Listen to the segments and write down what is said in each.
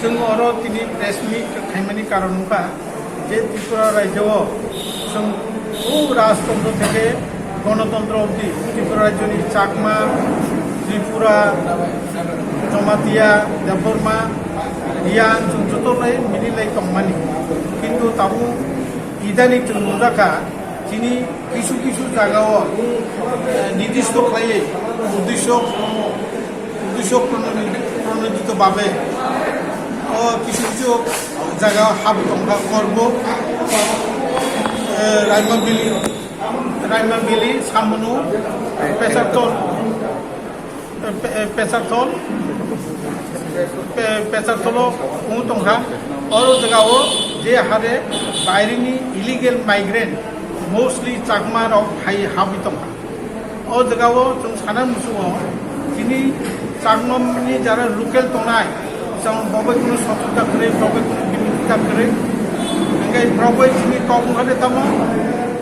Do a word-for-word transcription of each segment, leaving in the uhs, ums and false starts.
Chwng oro tini press meet khaimani karon wngkha je Tripura rajyo o chwng o rajtantro theke gonotontro obdi Tripura rajyoni Chakma, Tripura, Jamatia, Debbarma, Riang chwng joto lai mili lai tongmani. Kintu tabuk idani chwng nukjakha chini kisu kisu jagao, eh, nidisto khlaiwi uddesho, uddesho pronodi-, pronodito babe o kisu kisu jagao hap tongkha korbo, eh, Raima Valley, Raima Valley, Samunu, Pesartol, Pe-, Pesarthol, Pe-, Pesartholo wng tongkha. Oro jagao je hare bairini illegal migrant, mostly Chakma rok hai habwi tongkha. O jagao chwng sana muchungo, chini Chakmani jara local tongnai, Chwng bo bai kunu sotro ta kwrwi, bo bai kunu bini ta kwrwi. Hingke bo bai chini kok wngkha de tamo,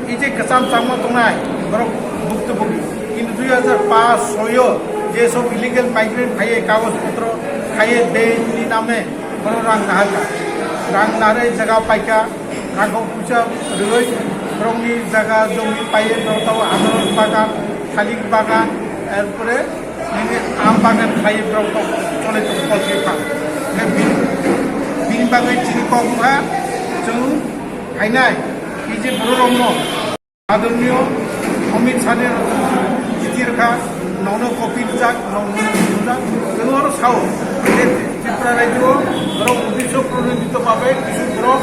i je kwcham changma tongnai, borok bukti bugi. Kintu dui hajar paanch soyo je sob illegal migrant phaiye, kagoj potro khaiye, bini name borok rang naharkha. Rang naharwi jaga paikha, rangkok puisa rwui, borokni jaga jomi paiye, borok tamo anaros bagan, thalik bagan, erpore nini aam bagan khlaiwi borok tok chole tongo, poltri farm. Hingke bini, bini bagwi chini kok wngkha, chwng phainai, T J bororokno, Adorniyo Amit Shah ni chiti rwkha, nono copy rijak, nono rijak, chwng oro sao, je Tripura rajyo o borok uddesho pronodito babe kisu borok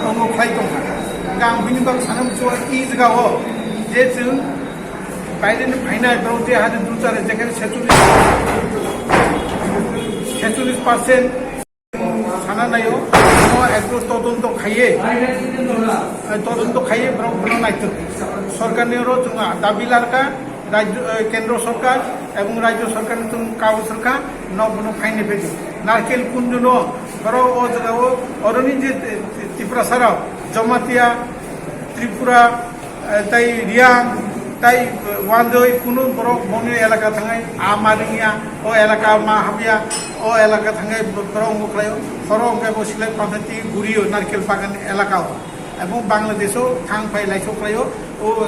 tongo khlai tongkha. Hingke ang bini bagwi sana muchungo, i jaga o je chwng Biden phainai borok je hadi dulchare jekhene sechulis, sechulis percent sana naio, no ekdom todonto khaiye, todonto khaiye borok bono naitwk. Sorkarni oro chwng dabi larkha, rajyo, eh, kendro sorkar ebong rajyo sorkarni chwng kagoj rwkha, no bono khaina phaidi. Narkel Kunjo no borok o jaga o oroni je, eh, Tiprasa rok, Jamatia, Tripura, eh, tai Riang, tai, eh, Wandoi, kunu borok boni elaka thangai, a ma ringya, o elaka ma habya, o elaka thangai borok wngkhlaio, horo hwnkhe bo silai panthati gurio narkel bagan elaka o. Ebong Bangladesh o thang phai laisok khlaio, o,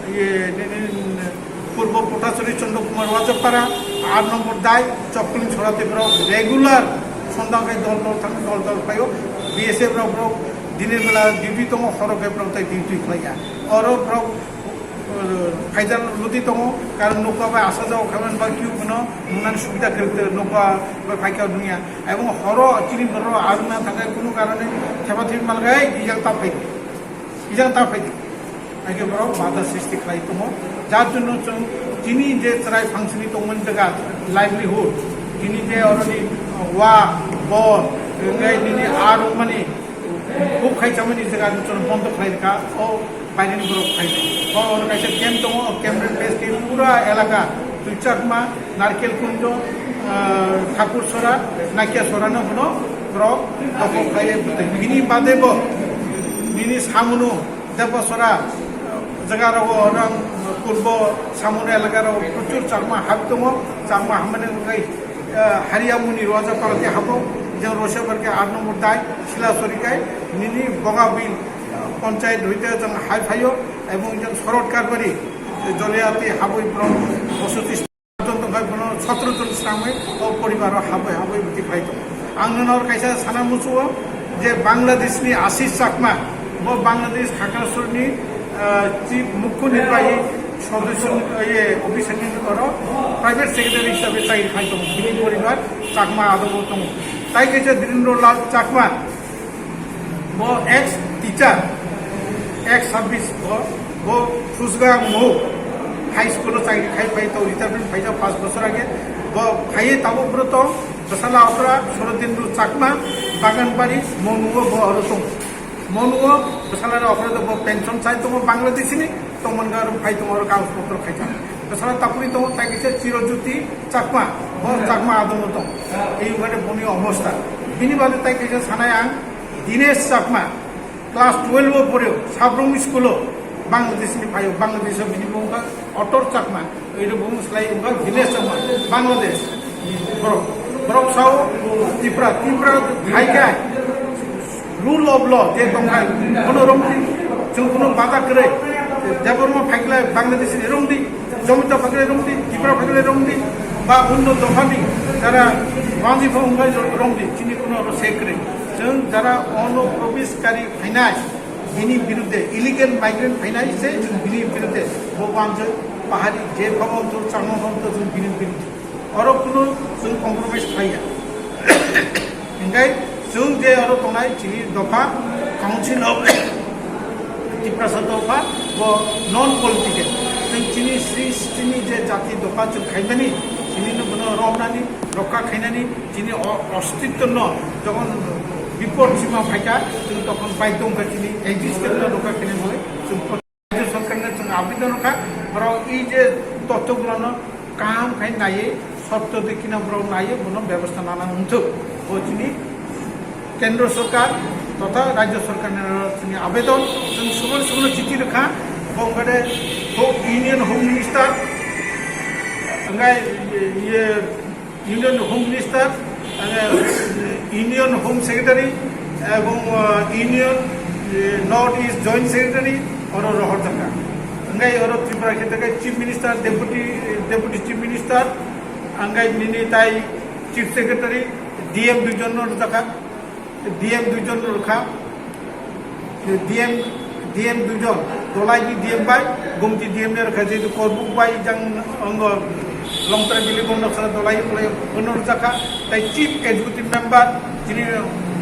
ye, ne, ne, Purbo Potachari Chandra Kumar Wajapara, aat nombor dai, Chokling Chora te borok regular sondang khe dol dol thang, dol dol phaio. B S F rok borok dini bela duty tongo, horo khe borok tai duty khlaiya. Oro borok, uh, phaijak ludi tongo, karon nokha bai asa jago khaimani bagwi tubui bono nungnani subida kwrwi, nokha bai phaikha nungya. Ebong horo chini borok arwna thangkhe kunu karone theba thwi malkhai ijang ta phaidi. Ijang ta phaidi. Haikhe borok bada sristi khlai tongo. Jar jonno chwng chini je chwrai phangsini tongmani jaga livelihood, chini je oroni wa, bor, hwnkhe nini aa rwmani, huk khai chamani jaga no chwng bondo khlai rwkha. O Biden borok khai tongo. Bo oro kaisa camp tongo, o camp ni base khe pura elaka Twi Chakma, Narkel Kunjo, ah, Thakur Sora, Nakia Sora no bono borok dokhol khlai bini bade bo nini samunu Debasora, jaga rogo orang purbo samung elaka rogo prochur Chakma hab tongo, Chakma hamani wngkha, eh, Hariamuni Roja Parati habo, jang Rosa Barke aat nombor dai, Sila Sorikai, nini Bogabil, eh, Panchayat hoite jang hai phaio, ebong jang Sorot Karbari, Joliati haboi borok bosoti Jon tongkha bono sotro jon sramwi o poribaro habwi habwi bwtwi khlai tongo. Ang nono oro kaisa sana muchungo je Bangladeshni Ashish Chakma, bo Bangladesh Hakaraswrni, ah, chief mukho nirbahi sodosyo, ye, officer ni oro private secretary hisabe chakri khai tongo. Bini poribar Chakma adongo tongo. Tai kaisa Dhirendra Lal Chakma, bo ex teacher, ex service, bo, bo Phusga Mou High School o chakri khai phai tong, retirement phaijak paanch bochor age. Bo phaiwi tabuk bwrwi tong, bwsala okra Sorodendu Chakma, Baganbari, Monuo bo oro tong. Monuo bwsala okra bo pension chai tongo Bangladesh ni. Tongmani aro phai tongo, oro kagoj potro khaijak. Bwsala tapuri tongo, tai kaisa Chirojyoti Chakma, bo Chakma adongo tong. Ei wngkha boni obostha. Bini bagwi tai kaisa sanai ang, Dinesh Chakma, class twelve o poreo, Sabrum school o, Bangladesh ni phaio, Bangladesh o bini mung wngkha Otor Chakma, ei bung slai wngkha Dinesh Chakma, Bangladesh borok. Borok sao Tipra, Tipra hai khe rule of law je tongkha, kono romdi, chwng kono bada kwrwi, Debbarma phaikle Bangladesh ni romdi, Jamita phaikle romdi, Tipra phaikle romdi, ba onno dophani jara Bangladesh phaikle romdi, chini kono oro se kwrwi. Chwng jara ono probeshkari phainai, bini birudde, illegal migrant phainai se chwng bini birudde, bo wanjwi pahari je bhaban to, changma bhaban to, chwng bini birudde. Oro kunu chwng compromise khlaiya. Hinkhe chwng je oro tongnai chini dopha, Council of Tiprasa dopha, bo non political. Chwng chini sri sristini je jati dopha chwng khaimani, chini no bono romnani, rokha khainani, chini o-, ostitto no jokhon bipod sima phaikha, chwng tokhon baidhyo wngkha chini existence no rokha khainani bagwi chwng Rajya Sarkar no chwng abidon kha, borok ei je totto gulono kaham khai naiwi, sotto dikino borok naiwi, bono bebosta nana wngthok. Bo chini Kendra Sarkar totha Rajya Sarkar no chini abidon, chwng subon subon chiti rwkha, bo wngkha de Ho-, Union Home Minister, wngkha iye, Union Home Minister, eh, Union Home Secretary, ebong, eh, Union, eh, North East Joint Secretary, oro rohor jakha. Wngkha oro Tripura khe tei Chief Minister, Deputy, Deputy Chief Minister, wngkha nini tai Chief Secretary, D M duijon no rwjakha. D M duijon rwkha, D M, D M duijon, Dholai ni D M bai Gumti D M ni rwkha, jehetu Korbuk bai jang ongo Longtrai Valley bondo sara Dholai ni phalai bono rwjakha, tai Chief Executive Member chini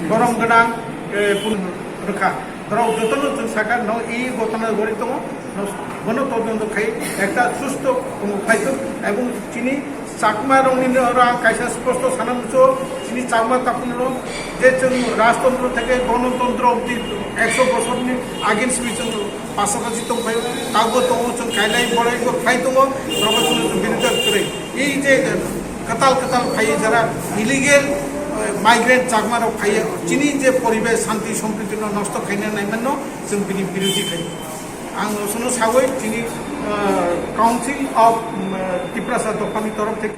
borom gwnang, eh, pun rwkha. Borok jotono chwng sakha, no, i gotona gori tongo, no, bono todonto khai, ekta susto phai thok, ebong chini Chakma rokni no oro ang kaisa sposto sana muchungo, chini Chakma takhuk rok je chwng rajtantro theke gonotontro obdi ekso bosorni against ni chwng pasapasi tongphai, tabukhe tongo chwng kailai bolai bo phai tongo, borok chwng birodha kwrwi. Ei je kwtal kwtal phai jara illegal, eh, migrant Chakma rok phai chini je poribesh shanti sompriti no nosto khaina naimanno chwng bini birodhi khai. Ang nosono sawi chini, eh, Council of, mm, Tiprasa dophani torof theke